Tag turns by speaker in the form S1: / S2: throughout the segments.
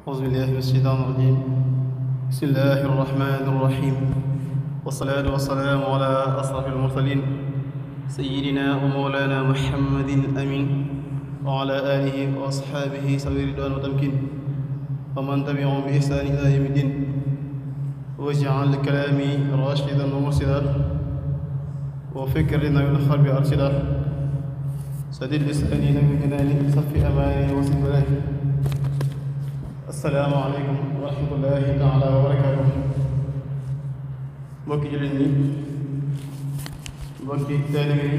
S1: أعوذ بالله من الشيطان الرجيم بسم الله الرحمن الرحيم والصلاة والسلام على أشرف المرسلين سيدنا ومولانا محمد الأمين وعلى آله وأصحابه سوي الرضوان والتمكين ومن تبعهم بإحسان إلى يوم الدين واجعل كلامي راشدا ومرشدا وفكرنا من الخرب أرشدا سدد لساني نبي جناني صفي أماني وسد بلادي السلام عليكم ورحمة الله تعالى وبركاته mbokki jullit ñi mbokki taalibe yi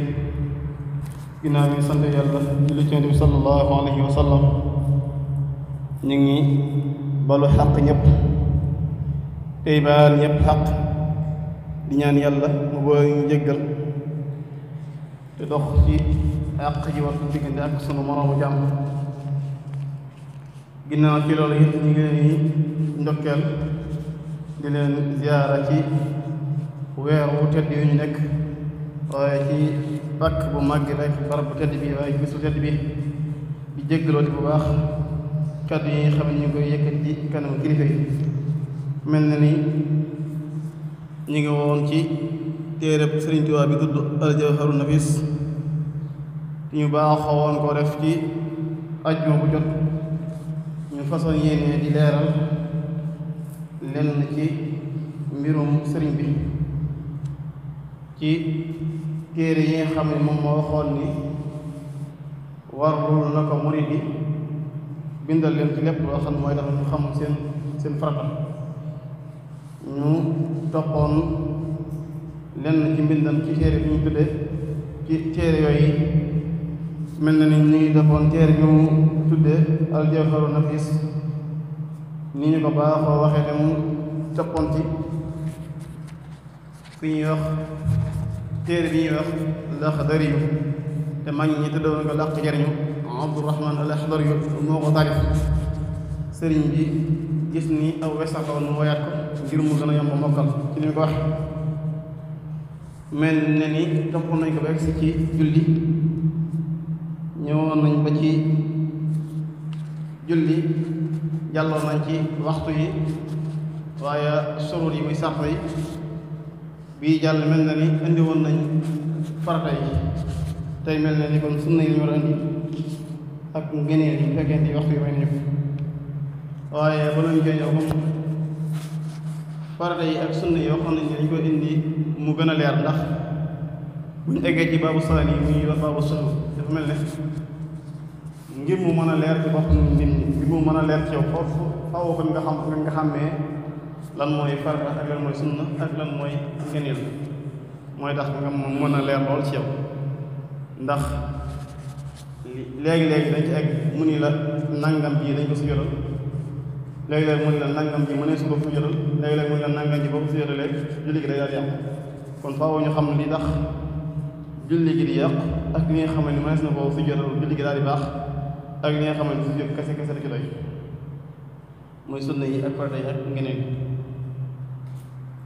S1: ginnaaw bi sant yàlla julli ci Yonent bi sallallahu alayhi wa sallam ñu ngi balu xaq ñëpp tey baal ñëpp xaq di ñaan yàlla mu boole ñu jéggal te dox ci àq ji war diggante ak sunu moroomu jàmm ginnaaw ci loolu it ñu ngi leen ndokkeel di leen ziyaara ci weer wu tedd yu ñu nekk waaye ci pàkk bu màgg rek barab bu tedd bi waaye bisu tedd bi di jéggalooti bu baax kàddu yi nga xam ne ñu ngi koy yëkkati ci kanam kilifa yi mel na ni ñu ngi woon ci téereb Sëriñ Tuubaa bi tudd Al-Jawharu Nafis ñu baaxoo woon koo def ci ajjuma bu jot ñu façon yéene di leeral lenn ci mbirum sëriñ bi ci téere yi nga xam ne moom moo waxoon ni warul na ko murid yi bindal leen ci lépp loo xam ne mooy tax ñu xam seen farata ñu toppoon lenn ci mbindam ci téere bi ñu tuddee ci téere yooyu mel na ni ñu ngi defoon téere bi mu tuddee Al-Jawharu Nafis ni ñu ko baaxoo waxee te mu toppoon ci fi ñuy wax téere bi ñuy wax Laxdari yu te mag ñi tuddoon ko làq jariñu Abdurahman al-Laxdari yu moo ko tarif sëriñ bi gis ni aw wesakaw nu woyaat ko ngir mu gën a yomb mokkal ci ni ñu ko wax mel na ni topp nañ ko ba egsi ci julli ñëwoon nañ ba ci julli jàlloon nañ ci waxtu yi waaye surur yi muy sàrt yi bii jàll mel na ni indi woon nañ farata yi tey mel na ni kon sunna yi ñu war a indi ak ngeneen yi fekkee di waxtu yi may ñëpp waaye ba lañu koy ñëw comme farata yi ak sunna yi waxoon nañ ne dañ koy indi mu gën a leer ndax buñu eggee ci baabu saani yi muy wax baabu sulu dafa mel ne ngir mu mën a leer ci bopp nit ñi ngir mu mën a leer ci yow foofu faaw ko nga xàmmee lan mooy farata ak lan mooy sunna ak lan mooy ngëneel mooy tax nga mën a leer lool ci yow ndax léegi-léegi dañ ci egg mu ni la nangam bii dañ ko sujjóotal léegi-léegi mu ni la nangam ji mënee su ko sujjóotal léegi-léegi mu ni la nangam ji boo ko sujjóotalee julli gi day daal yàqu kon faaw ñu xam li tax julli gi di yàqu ak li nga xam ne mënees na koo sujjóotal julli gi daal di baax ak li nga xam ne sujjóot kese kese da ci doy mooy sunna yi ak farata yi ak ngëneel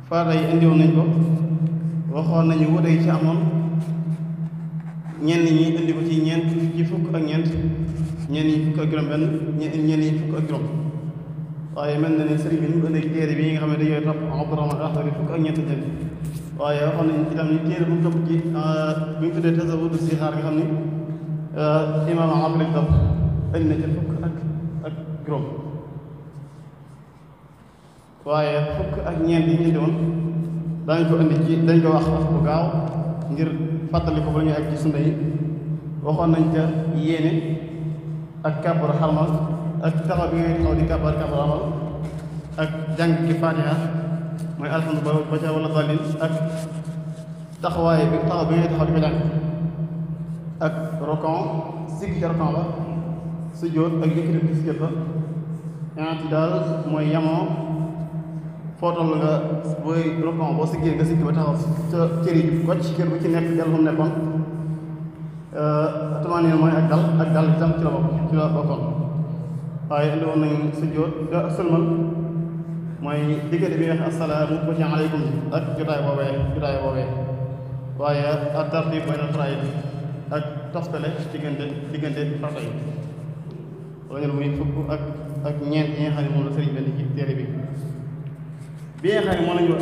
S1: farata yi indiwoon nañ ko waxoon nañu wuute yi ci amoon ñenn ñi indi ko ci ñeent ci fukk ak ñeent ñenn ñi fukk ak juróom-benn ñenn ñi fukk ak juróom waaye mel na ne sëriñ bi ñu indi téere bi nga xam ne dañooy topp Abdurahman al-Laxdari fukk ak ñeent jël waaye waxoon nañu itam ni téere bu mu topp ci bi ñu tuddee Tasawudu Sixaar nga xam ni imaam Abdul topp indi na ci fukk ak juróom waaye fukk ak ñeent yi ñu indi woon dañ ko indi ci dañ ko wax bu gaaw ngir fàttali ko ba ñu ak ci sunna yi waxoon nañ ca yéene ak kàbbar xarmal ak taxaw bi ngay taxaw di kàbbar xarmal ak jàng ci Faatiha mooy alhamdulilah ba ca wala dalil ak taxawaay bi taxaw bi ngay taxaw di ko jàng ak rokon sigg ca rokon ba sujjóot ak yëkkati bi sujjóot ba i'tidaal mooy yamoo foo toll nga booy rokon boo siggee nga sigg ba taxaw ca cër yi kocc cër bu ci nekk dellu mu nekkoon tumaaniin mooy ak dal itam ci la bokkoon waaye indi woon nañ sujjóot sëlmal mooy diggante bi nga xam assalaamu aleykum ak jotaay boobee waaye ak tartiib bayna faraa'id ak toftale diggante farata yi wala muy fukk ak ak ñeent yi nga xam ne moom la sëriñ benn ci téere bi nga xam ne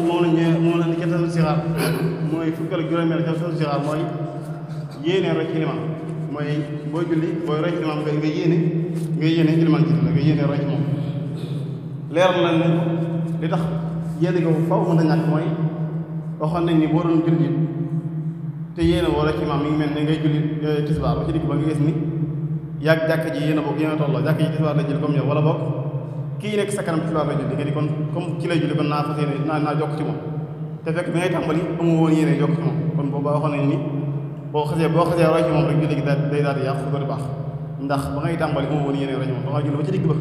S1: moom la indi ca tasawuf mooy fukkal ak juróomeel ca tasawuf sixaar mooy yéene roy ci limaam mooy boo julli booy roy ci limaam nga yéene limaam ci la nga yéene roy ci moom leeral nañ ne li tax yéene ko faw mën a ñàkk mooy waxoon nañ ni boo doon julli te yéene woo roy ci limaam mi ngi mel ne ngay julli tisbaar ba ci digg ba nga gis ni yàgg jàkk ji yéen a bokk yéen a tolloo jàkk ji tisbaar la jël comme yow wala bokk kii nekk sa kanam tisbaar la julli nga di kon comme ci lay julli kon naa fas yéene naa jokk ci moom te fekk bi ngay tàmbali amu woon yéene jokk ci moom kon boobaa waxoon nañ ni boo xasee roy ci moom rek julli gi day daal di yàqu su ko di baax ndax ba ngay tàmbali amu woon yéene roy ci moom ba nga julli ba ci digg ba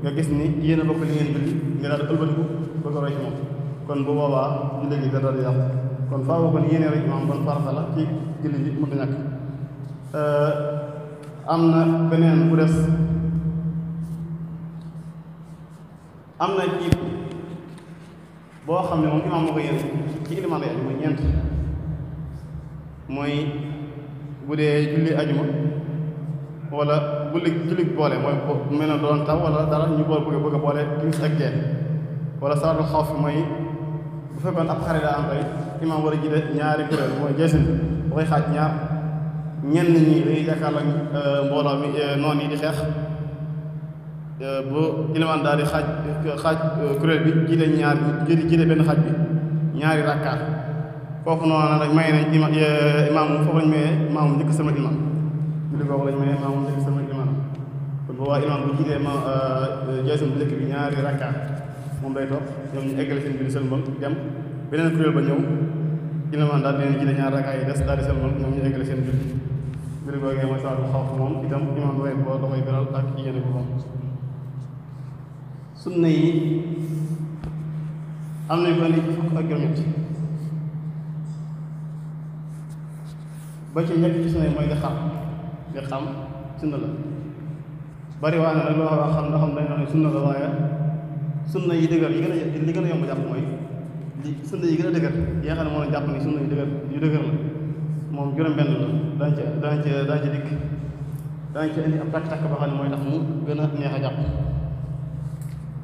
S1: nga gis ni yéen a bokk li ngeen julli nga daal di ëlbatiku bëgg a roy ci moom kon bu boobaa julli gi da daal di yàqu kon faaw kon yéene roy ci moom kon farata la ci julli ji mënta ñàkk am na beneen bu des am na ci boo xam ne moom imaam moo ko yéene ci ilimaan lay aju mooy ñeent mooy bu dee julli ajuma wala julli boole mooy mel na doon taw wala dara ñu bëgg a boole timis ak gee wala salaatul xawf mooy bu fekkoon ab xare daa am tey imaam war a jiite ñaari kuréel mooy jeesin bu koy xaaj ñaar ñenn ñi dañuy jàkkaarloo mbooloo mi noonu yi di xeex bu ilimaan daal di xaaj kuréel bi jiite benn xaaj bi ñaari rakkaat foofu noonu nag may nañ imaam foofu lañ mayee imaam njëkk sama imaam julli foofu lañ mayee imaam njëkk sama imaam kon boobaa imaam bu jiitee jeesun bu njëkk bi ñaari rakkaat moom day toog ñoom ñu eggale seen julli sëlmal dem beneen kuréel ba ñëw ilimaan daal di leen jiite ñaari rakkaat yi des daal di sëlmal ñoom ñu eggale seen julli julli googee mooy salaatul xawf moom itam imaam doy boo da koy beral ak yéene ko moom sunna yi am nañ ko indi ci fukk ak juróom-ñett ba ci ñett ci sunna yi mooy li xam sunna la bari waa ne nag loo xam nga xam dañ xam ne sunna la waaye sunna yi dëgër li gën a yomb jàpp mooy sunna yi gën a dëgër yi nga xam ne moo jàpp ni sunna yu dëgër la moom juróom-benn la dañ ci dikk dañ ci indi ab takk-takk boo xam ne mooy tax mu gën a neex a jàpp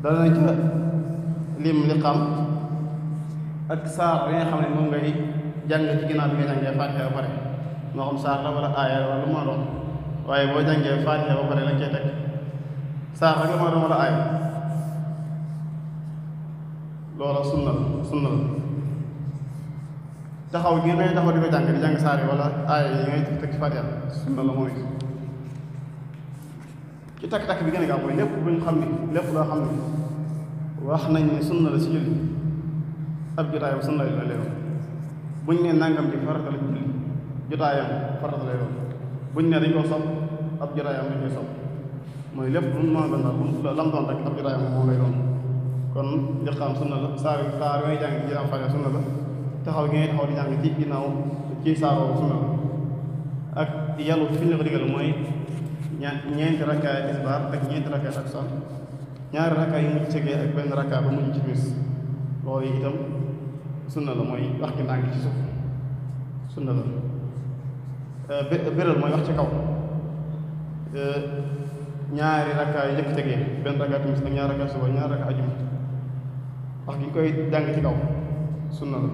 S1: danañ ca lim li xam ak saar yi nga xam ne moom ngay jàng ci ginnaaw bi nga jàngee Faatiha ba pare moo xam saar la wala aaya wala lu ma doon waaye boo jàngee Faatiha ba pare lañ cee teg saar rek la ma doon wala aaya loola sunna la taxaw gi ngay taxaw di ko jàng di jàng saar yi wala aaya yi ngay teg ci Faatiha sunna la mooy ci takk-takk bi gën a gaaw mooy lépp luñ xam ni lépp loo xam ni wax nañ ne sunna la si julli ab jotaayam sunna la lay doon buñ ne nangam ci farata la julli jotaayam farata lay doon buñ ne dañ koo sopp ab jotaayam dañ koy sopp mooy lépp lu mën a doon daal lam doon rek ab jotaayam moo lay doon kon liqaam sunna la saar yooyu jàng ci am Faatiha sunna la taxaw gi ngay taxaw di jàng ci ginnaaw ci saaroo sunna la ak yàllu fi ñu la ko digal mooy ñeenti rakkaay tisbaar ak ñeenti rakkaay takkusaan ñaari rakkaay yu mujj tegee ak benn rakkaay ba mujj ci timis loolu yi itam sunna la mooy wax ci ndànk ci suuf sunna la béral mooy wax ci kaw ñaari rakkaay yu njëkk tegee benn rakkaay timis ak ñaari rakkaay suba ñaari rakkaay ajuma wax gi koy jàng ci kaw sunna la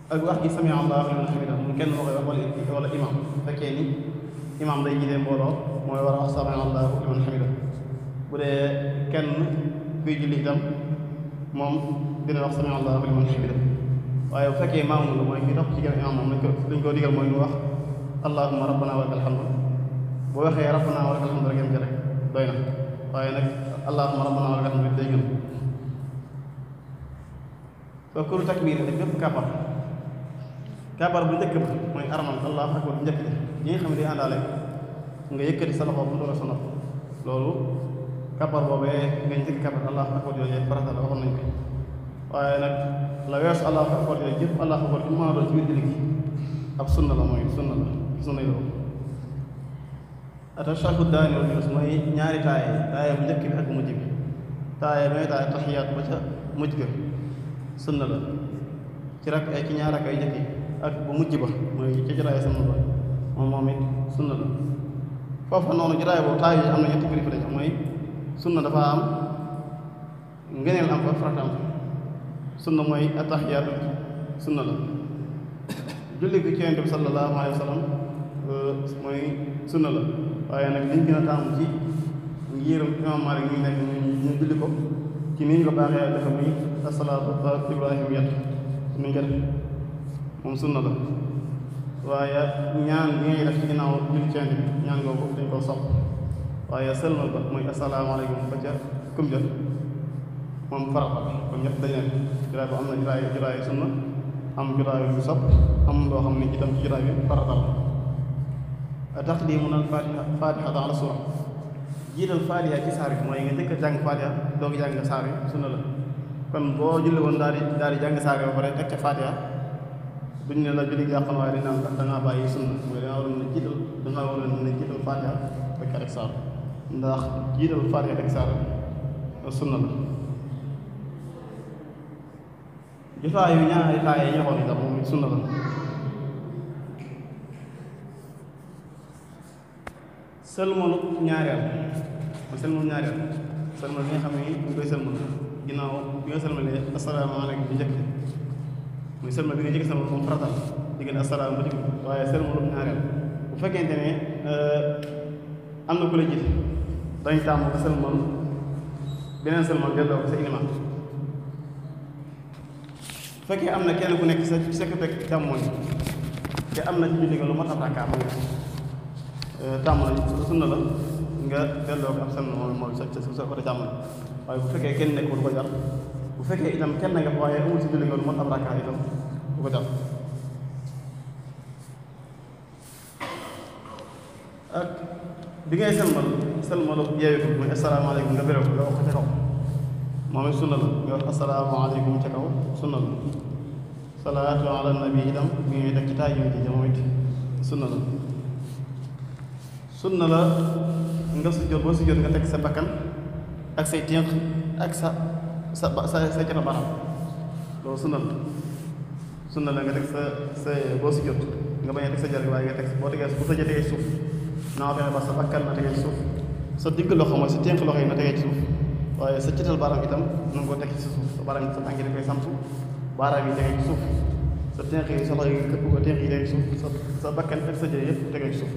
S1: ak wax gi sami Allahu liman hamidah mu kenn moo koy wax wala imam fekkee ni imam day jiite mbooloo mooy war a wax sami Allahu liman hamidah bu dee kenn kuy julli itam moom dina wax sami Allahu liman hamidah waaye bu fekkee maamu la mooy ki topp ci gën imam moom dañ koo digal mooy mu wax allahumma rabbana wa lakal hamd boo waxee rabbana wa lakal hamd rek yem ci rek doy na waaye nag allahumma rabbana wa lakal hamd day gën fa kullu takbiir rek bépp kàbbar bu njëkk ba mooy armal allahu akbar bu njëkk ñi nga xam ne day àndaale nga yëkkati sa loxo bu doon sa nopp loolu kàbbar boobee nga njëkk kàbbar allahu akbar yooyu farata la waxoon nañ ko waaye nag la weesu allahu akbar yooyu jëpp allahu akbar bu mën a doon ci biir julli gi ab sunna la mooy sunna yi loolu atashahhud daani wal julus mooy ñaari taaya bu njëkk bi ak bu mujj bi taaya bi mooy taaya taxiyaat ba ca mujj ga sunna la ci ñaar ak ay njëkk yi ak bu mujj ba mooy ca jotaay sama ba moom it sunna la. foofa noonu jotaay boobu taay yi am na ñetti mbir fi dañ mooy sunna dafa am ngëneel am fa farata am fa sunna mooy attahiyaatu sunna la julli gi ci Yonent bi sallallahu alayhi wa sallam mooy sunna la waaye nag liñ gën a taamu ci ngirum Imaam Maalik ñu nekk ñu julli ko ci ni ñu ko baaxee dafa muy asalaatu ala ibrahimiyat ni ñu ko def moom sunna la waaye ñaan bi ngay def ci ginnaaw julli ci Yonent bi ñaan googu dañ koo sopp waaye sëlmal ba mooy asalaamaaleykum ba ca kum jot moom farata la kon ñëpp dañ ne jotaay bu am na jotaay sunna am jotaay bu sopp am loo xam ne itam ci jotaay bi farata la taqdiimu al-faatiha ala suura jiital faatiha ci saar yi mooy nga njëkk a jàng faatiha doog jàng saar yi sunna la kon boo julli woon daal di jàng saar yi ba pare teg ca faatiha duñ ne la julli yàqal waaye dañ naan da ngaa bàyyi sunna mooy da ngaa waroon ne jiital faatiha teg ca rek saar ndax jiital faatiha teg saar sunna la jotaayu ñaari taay yi ñoxoon itam moom sunna la sëlmalu ñaareel mooy sëlmalu ñaareel sëlmal bi nga xam ne ñu koy sëlmal ginnaaw bi nga sëlmalee asalaamaaleykum bi njëkk muy sëlmal bi nga njëkk sëlmal moom faratal diggante asalaam ba jëkk waaye sëlmalu ñaareel bu fekkente ne am na ku la jiite dañ tàmm ko sëlmal beneen sëlmal delloo ko sa ilimaan bu fekkee am na kenn ku nekk sa côté càmmoñ te am na ci julli nga lu mat ab rakkaa mooy tàmm nañ sunna la nga delloo ko ab sëlmal moom sa côté càmmoñ waaye bu fekkee kenn nekk du ko jar bu fekkee itam kenn nga fa waaye amul si julli nga lu mat ab rakkaa itam du ko jar ak bi ngay sëlmalu yeewu ko mooy asalaamaaleykum nga béréb nga wax ko ca kaw moom it sunna la nga wax asalaamaaleykum ca kaw sunna la salaatu ala nabi itam bi ngay teg ci taay yi ci moom it sunna la sunna la nga sujjóot boo sujjóot nga teg sa bakkan ak say ténq ak sa cata baram loolu sunna la nga teg sa boo sujjóot nga bañ a teg sa jar gi waaye nga teg boo tegee bu sa tegee suuf naa fexe ba sa bakkan na tegee ci suuf sa digg loxo mooy sa ténq loxo yi na tegee ci suuf waaye sa cital baaraam itam na nga ko teg ci suuf sa baaraam yi sa tànk yi da koy samp baaraam yi tegee ci suuf sa ténq yi sa loxo yi këpp ko ténq yi tegee ci suuf sa bakkan ak sa jë yëpp tegee ci suuf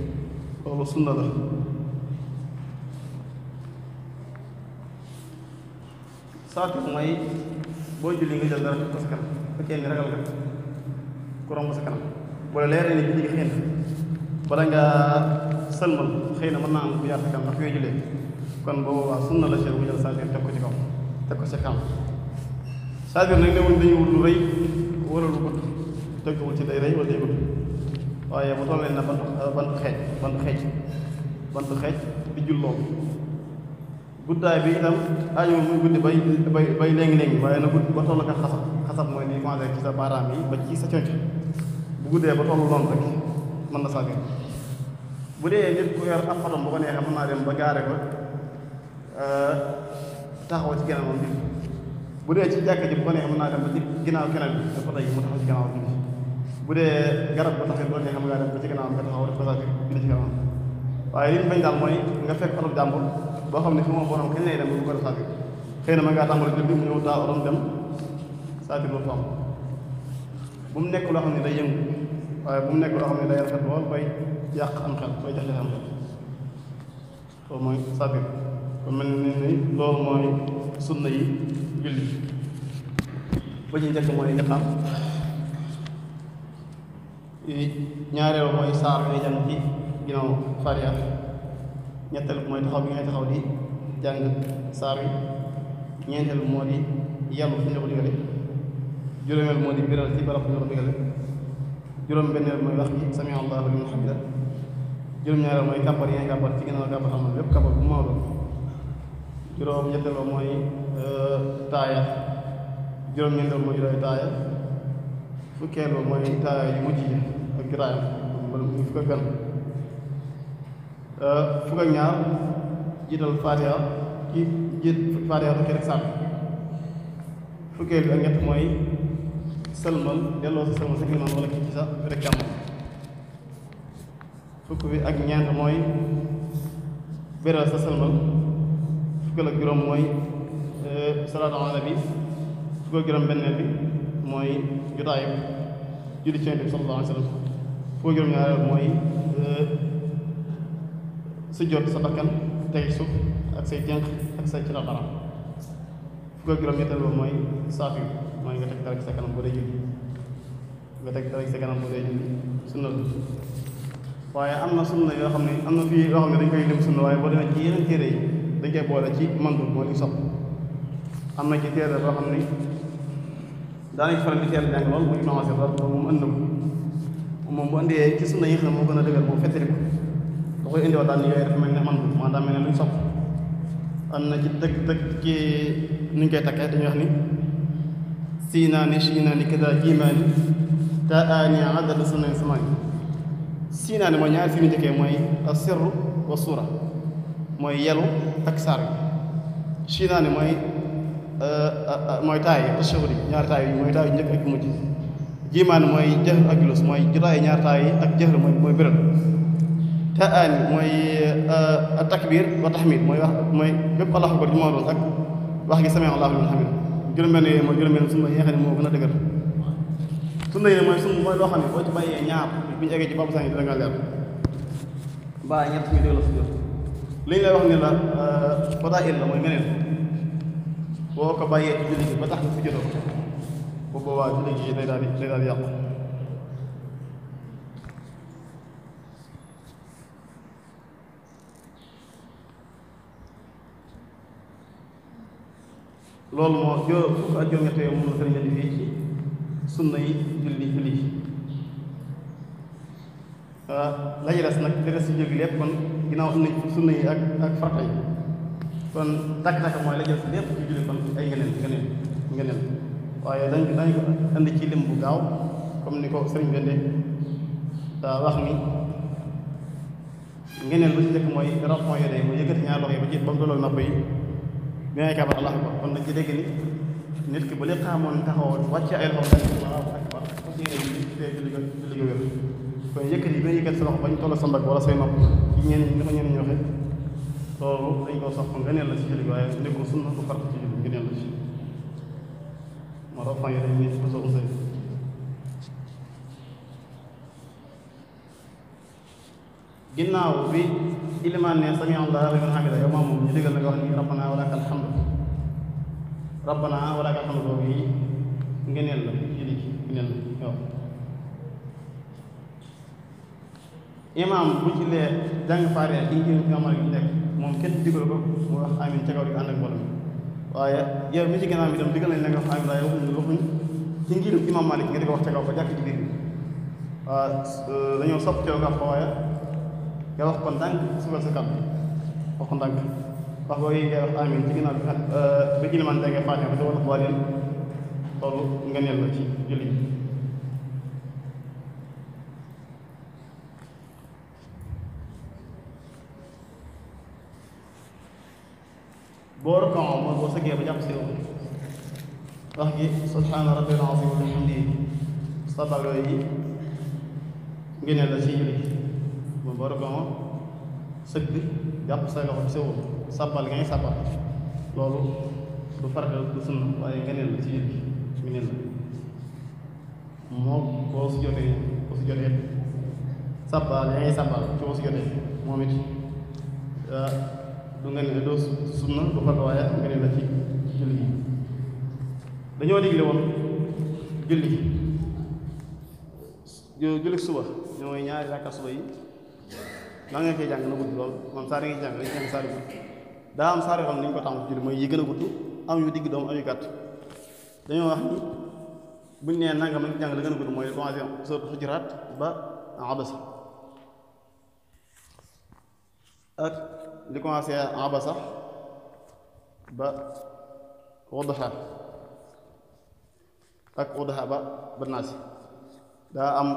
S1: loolu sunna la saatu mooy boo julli nga jël dara teg ko sa kanam fekkee ni ragal nga ku romb sa kanam wala leeree ni julli gi xëy na bala nga sëlmal xëy na mën naa am bu yaatu kanam ndax fi ngay jullee kon boobu waa sunna la ci mu jël saafir teg ko ci kaw teg ko ci kanam saafir nag ne woon dañuy wut lu rëy wala lu gudd teg ko ci day rëy wala day gudd waaye bu tollee na bantu xeej di julloo guddaay bi itam aajowul muy guddi bay léegi-léegi waaye na gudd ba toll ak xasab mooy ni commencé ci sa baaraam yi ba ci sa conc bu guddee ba tollu loolu rek mën na saafir bu dee nit ku yor ab xotom bu ko neexee mën naa dem ba gaare ko taxaw ci ginnaaw bi bu dee ci jàkk ji bu ko neexee mën naa dem ba ci ginnaaw keneen bi dafa tey mu taxaw ci ginnaaw bi bu dee garab bu taxee bu ko neexee mën ngaa dem ba ci ginnaaw nga taxaw def ko saafir bi ci ginnaaw waaye li ñu bañ daal mooy nga fekk oto jàmbur boo xam ne fi moom borom kañ lay dem bu ko def saafir xëy na mën ngaa tàmbali julli mu ñëw taa otom dem saafir loolu am bu mu nekk loo xam ne day yëngu waaye bu mu nekk loo xam ne day rafet lool bay yàq am xel bay jaxle am xel loolu mooy saafir kon mel ni loolu mooy sunna yi julli ba ci njëkk mooy liqaam ñaareelu mooy saar ngay jàng ci ginnaaw Faatiha ñetteel mooy taxaw bi ngay taxaw di jàng saar yi ñeenteel moo di yàllu fu ñu la ko digale juróomeel moo di biral ci barab fu ñu la ko digale juróom-benneel mooy wax ji sami Allahu liman hamida juróom-ñaareel mooy kàbbar yi ngay kàbbar ci ginnaaw kàbbar xam lépp kàbbar bu maa doon juróom-ñetteel ba mooy taaya juróom-ñeenteel mooy juróoy taaya fukkeel ba mooy taaya yu mujj ji ak giraayam wala muy fukk ak benn fukk ak ñaar jiital Faatiha ci Faatiha fekkee rek sàmm fukkeel bi ak ñett mooy sëlmal delloo sa sëlmal sa ilimaan wala kii ci sa rek càmm fukk bi ak ñeent mooy beral sa sëlmal fukkal ak juróom mooy salaatu ala nabi fukkal ak juróom benneel bi mooy jotaayu julli ci Yonent bi sallallahu alayhi wa sallam fukkal ak juróom ñaareel mooy sujjóot sa bakkan tey suuf ak say jënq ak say ci xaram fukkal ak juróom ñetteel ba mooy saafi mooy nga teg dara ci sa kanam boo dee julli nga teg dara ci sa kanam boo dee julli sunna la waaye am na sunna yoo xam ne am na fii yoo xam ne dañ koy lim sunna waaye boo demee ci yeneen téere yi dañ koy boole ci mandul moo li sopp am na ci téere boo xam ne daanañ faral di teel jàng lool muy commencé lool moom ënd ko moom bu indee ci sunna yi xam ne moo gën a dëgër moom fettali ko da koy indiwaat daal ni yooyu dafa mel ne mandul maanaam mel ne luñ sopp am na ci dëgg ci nuñ koy takkee dañuy wax ni siinaani kada jiimaani taani adada sunan samaani siinaani mooy ñaari fi ñu njëkkee mooy asirru wa suura mooy yelu ak saar bi siinaani mooy taay tashahudi ñaari taay yi mooy taay yu njëkk ak mujj jiimaani mooy jëhr ak julus mooy jotaay ñaari taay yi ak jëhr mooy biral taani mooy takbir wa tahmid mooy wax mooy bépp allahu akbar ju ma doon ak wax gi sami allahu liman hamid juróom-benn yooyu mooy juróom-benn sunna yi nga xam ne moo gën a dëgër sunna yi mooy sunna mooy loo xam ne boo ci bàyyee ñaar bu ñu eggee ci babu sànni dina nga leer mbaa ñett ñu dégg la su jot li ñu lay wax ne la fadaa'il la mooy ngeneen boo ko bàyyee ci julli gi ba tax nga fi jotoo bu boobaa julli gi day daal di yàqu loolu moo fukk ak juróom-ñett yooyu moom la sëriñ di fii ci sunna yi julli la ñu des nag di des si jógi lépp kon ginnaaw am nañ sunna yi ak farata yi kon takk-takk mooy la jël si lépp ci julli kon ay ngeneen waaye dañ ko indi ci lim bu gaaw comme ni ko sëriñ Bende daa wax ni ngeneen lu ci njëkk mooy rafon yodee mooy yëkkati ñaar loxo yi ba ci ba mu tolloog nopp yi bi ngay kabar allah akbar kon dañ ci dégg ni nit ki bu li xaamoon taxaw wàcce ay loxo allahu akbar ko ci julli ga wér kon yëkkati yi ba yëkkati sa loxo bañ toll sa mbagg wala say nopp ci ñeneen ñi dafa ñeneen ñoo xam loolu dañ koo sopp ngëneel la ci julli gi waaye nekkul sunna bu farata ci julli ngëneel la ci moo tax fan yi dañ ni soo usay ginnaaw bi ilimaan ne sami allahu liman hamida yow maa moom ñu digal na nga wax ni rabbana wa lakal hamd boobu yi ngëneel la julli gi ngëneel la yow imaam bu ci lee jàng faariya ci ngir amal gi nekk moom kenn digal ko mu wax amin ca kaw di ànd ak mbooloo mi waaye yow mi ci gannaaw mi dem digal nañ la nga wax amin waaye waxuñ ci ngir imaam Malik nga di ko wax ca kaw ba jàkk ci biir bi waaw dañoo sopp teew nga fa waaye nga wax ko ndànk sugal sa kàddu wax ko ndànk wax boo yi ngay wax amin ci ginnaaw bi ba ilimaan jàngee faatiha ba ci wala booleen loolu nga neel la ci julli boo rokon mooy boo sëggee ba jàpp si wax gi subhaana rabbil azim wa bihamdihi sabal yooyu ngëneel la ci julli moom boo rokon sëgg jàpp sa loxo ci sewul sabal ngay sabal loolu du farata du sunna waaye ngëneel la ci julli ngëneel la moom boo si jotee sabal yaa ngi sabal ci boo si jotee moom it du nga ne doo sunna du farata waaye nga ne la ci julli gi dañoo digle woon julli suba ñooy ñaari rakka suba yi maa nga koy jàng na gudd lool moom saar yi ngi jàng dañu jàng saar yu gudd daa am saar yoo xam ne dañu ko tàmm ci julli mooy yi gën a gudd am yu digg doom am yu gàtt dañoo wax ni buñ nee nangam lañ jàng la gën a gudd mooy commencé suratul Hujuraat ba Abasa ak li commencé Abasa ba Wadduha ak Wadduha ba Naas daa am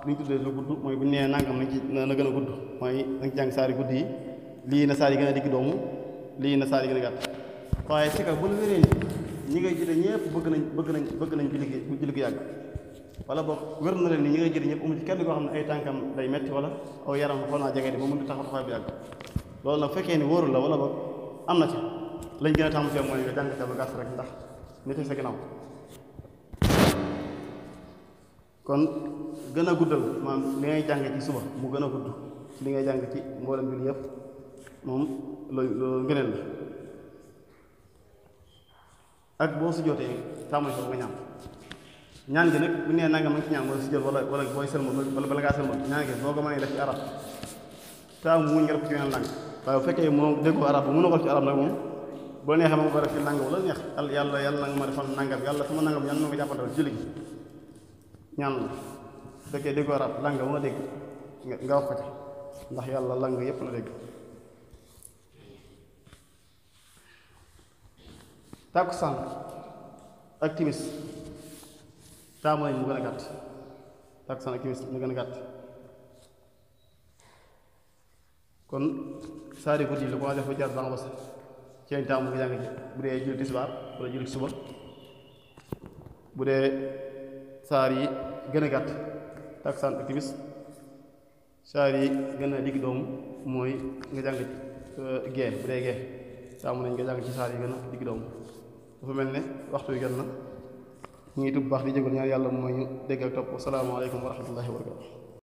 S1: li ñu tuddee lu gudd mooy bu ñu nee nangam nañ ci na gën a gudd mooy nañ ci jàng saari gudd yi lii na saar yi gën a digg doomu lii na saar yi gën a gàtt waaye ci kaw bu la wéree ñi ngay jëlee ñëpp bëgg nañ julli gi yàgg wala boog wér na leen ni ñi ngay jëlee ñëpp amu ci kenn koo xam ne ay tànkam day metti wala aw yaram xaw naa jege di ba mën di taxaw taxaw bi yàgg loolu nag fekkee ni wóorul la wala boog am na ci lañ gën a tàmm ci mooy nga jàng ca ba gàtt rek ndax nit sa ginnaaw kon gën a guddal maanaam li ngay jàng ci suba mu gën a gudd ci li ngay jàng ci mboolem julli yëpp moom loolu ngëneel la ak boo su jotee tàmmali ko nga ñaan gi nag bu nee nanga ma ngi ci ñaan wala si jot wala booy sëlmal wala bala ngaa sëlmal ñaan gi boo ko mënee def ci arab taamu muñ nga def ko ci weneen lang waaye bu fekkee mënoo déggoo arab bu mënoo ko ci arab nag moom boo neexee moom ko def ci lang wala neex yàlla nanga ma defal nangam yàlla sama nangam yàlla na ko jàppandal julli gi ñaan la bu fekkee déggoo arab lang ba nga dégg nga wax ko ci ndax yàlla lang yépp la dégg tàkkusaan ak timis taamu nañ mu gën a gàtt tàkkusaan ak timis mu gën a gàtt kon saari guddi yi lu ko def ba jar banga bas ci lañ taamu nga jàng ci bu dee julli tisbaar wala julli suba bu dee saar yi gën a gàtt tàkkusaan ak timis saar yi gën a digg doomu mooy nga jàng ci gee bu dee gee taamu nañ nga jàng ci saar yi gën a digg doomu dafa mel ne waxtu wi gën na ñu ngi tub baax di jégal ñaan yàlla mooy ñu dégg ak topp asalaamaaleykum wa rahmatullahi wa barakatu